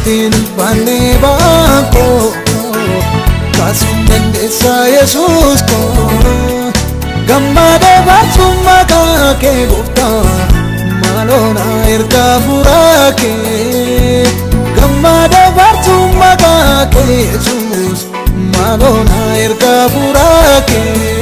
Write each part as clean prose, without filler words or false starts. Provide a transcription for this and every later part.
Sittiin ulfaannee ba'aan koo kaasuun dandeessaa Yesuus koo. Gammadee baasuun maqaa kee gooftaa maaloo na ergaa furaa kee. Gammadee baasuun maqaa kee Yesuus maaloo na ergaa furaa kee.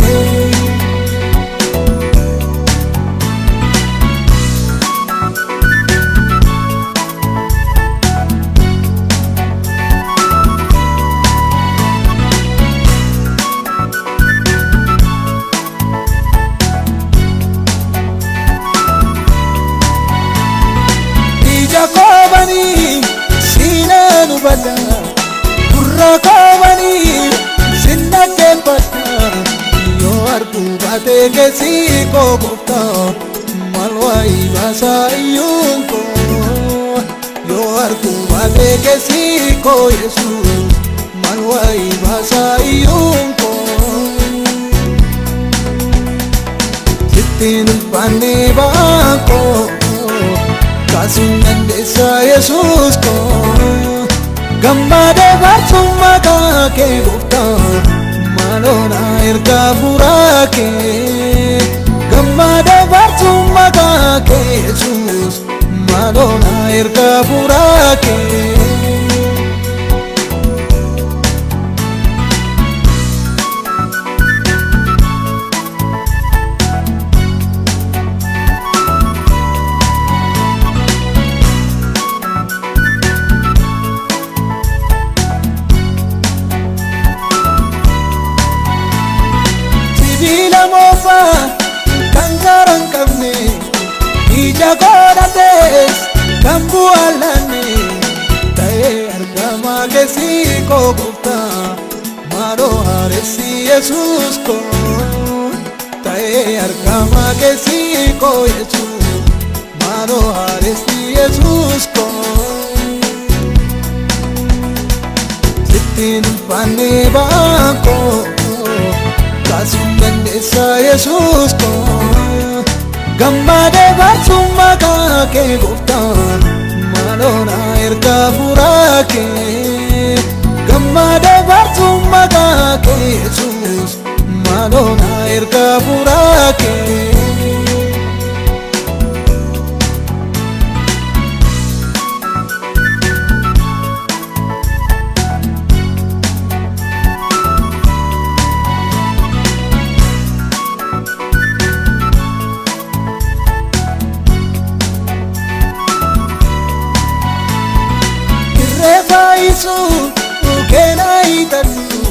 Ija koobanii siinaan hubadha, gurra koobanii sin dhaggeeffadha. Yoo arguu baatee keessi koo gooftaa maal waayii baasaa iyyuun koo. Yoo arguu baatee keessi koo Yesuus maal waayii baasaa iyyuun koo. Sittiin ulfaannee ba'aan koo kaasuun dandeessaa Yesuus koo. Gammadee baasuun maqaa kee gooftaa maaloo na ergaa furaa kee. Gammadee baasuun maqaa kee Yesuus maaloo na ergaa furaa kee. Sibiila moofaa kan gaara hin qabne, ija godhates kan bu'aa laanne, ta'ee argamaa keessi koo gooftaa maaloo haaressi Yesuus koo. Ta'ee argamaa keessi koo Yesuus maaloo haaressi Yesuus koo. Sittiin ulfaannee ba'aan koo kaasuun dandeessaa Yesuus koo. Gammadee baasuun maqaa kee gooftaa maaloo na ergaa furaa kee. Gammadee baasuun maqaa kee Yesuus maaloo na ergaa furaa kee. Irree faayisuu keenaa hiixadhu,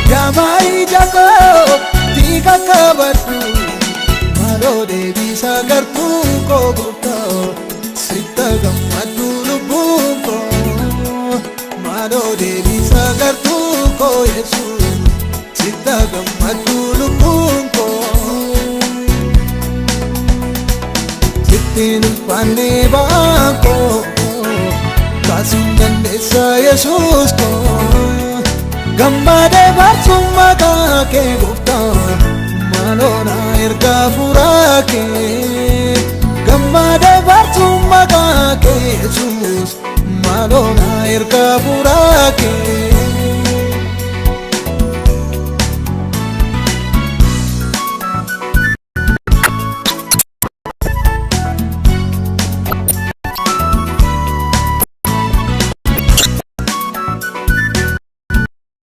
jaamaa ija koo tiika qabadhu. Maaloo deebisaa gartuu koo gooftaa sitta gammaddu lubbuun koo. Maaloo deebisaa gartuu koo Yesuus sitta gammaddu lubbuun koo. Sittiin ulfaannee ba'aan koo kaasuun dandeessaa Yesuus koo. Gammadee baasuun maqaa kee gooftaa maaloo na ergaa furaa kee. Gammadee baasuun maqaa kee Yesuus maaloo na ergaa furaa kee.